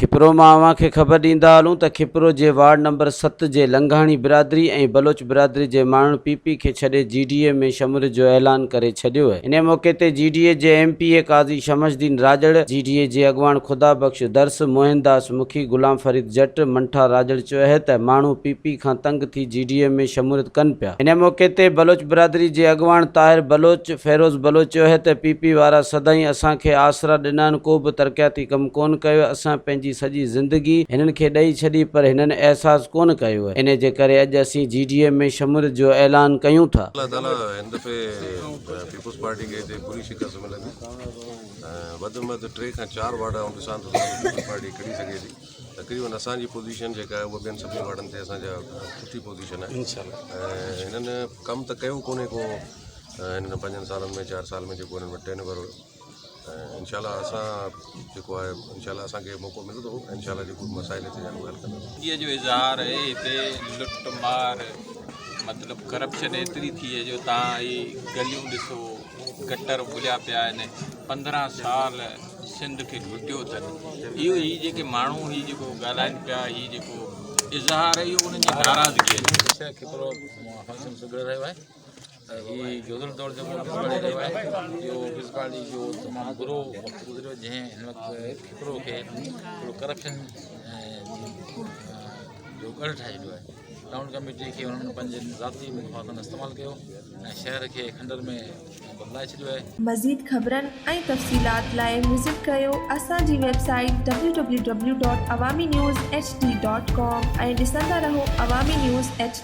کپرو مان اوهان کي خبر ڏيندا هلون ته کپرو جي وارڊ نمبر ست جي لنگهاڻي برادري ۽ بلوچ برادري جي ماڻهن پي پي کي ڇڏي جي ڊي اي ۾ شموليت جو اعلان ڪري ڇڏيو اهي. انهي موقعي تي جي ڊي اي جي M P A Qazi Shams Uddin Rajar, G D A جي اڳواڻ خدا بخش درس، موهن داس مکي، غلام فريد جٽ، منٺار راڄڙ چيو اهي ته ماڻهو پي پي کان تنگ ٿي جي ڊي اي ۾ شموليت ڪن پيا. انهي موقعي تي بلوچ برادري جي اڳواڻ طاهر بلوچ، فيروز بلوچ چيو اهي ته پي پي وارا سدائين اسان کي آسرا ڏنا آهن ڪو به ترقياتي ڪم ڪونه ڪيو، اسان پنهنجي سڄي زندگي هنن کي ڏئي ڇڏي پر هنن احساس ڪونه ڪيو، انهي جي ڪري اڄ اسين جي ڊي اي ۾ شموليت جو اعلان ڪيون ٿا. الله تعالي هن دفعي پيپلز پارٽي کي هتي بري شڪست ملندي ۽ وڌ ۾ وڌ ٽي کان چار وارڊ آئون ڏسان ٿو ته پيپلز پارٽي کٽي سگهي ٿي تقريبن اسان جي پوزيشن جيڪا آهي اها ٻين سڀني وارڊن تي اسان جا سٺي پوزيشن آهي ۽ هنن ڪم ته ڪيو ڪونهي ڪو هنن پنجن سالن ۾ چار سال ۾ جيڪو هنن وٽ ٽين اوور هيو ۽ انشاء الله اسان جيڪو آهي انشاء الله اسان کي موقعو ملندو انشاء الله جيڪو مسائل هتي جا آهن اهي حل ڪنداسين. جي جو اظهار آهي هتي لٽ مار مطلب ڪرپشن ايتري ٿي آهي جو تان هي گليون ڏسو گٽر ڀليا پيا آهن 15 سال سنڌ کي لٽيو اٿن اهو هي جيڪي ماڻهو هي جيڪو ڳالهائن پيا هي جيڪو اظهار آهي اهو انهن جي ناراضگي آهي. کپرو فنڪشن سگهڙ رهيو آهي ۽ هي گذريل دور جيڪو پيپلز پارٽي رهيو آهي اهو پيپلز پارٽي جو تمام برو وقت گذريو جنهن هن وقت کپرو کي هڪڙو ڪرپشن جو ڳڙهه ٺاهي ڇڏيو آهي ٽائون ڪميٽي کي انهن پنهنجن ذاتي مفادن استعمال ڪيو ۽ شهر کي کنڊر ۾ بدلائي ڇڏيو آهي. مزيد خبرن ۽ تفصيلات لاء وزٽ ڪريو اسان جي website W W W dot Awami news H D dot com ۽ ڏسندا رهو عوامي نيوز ايڇ.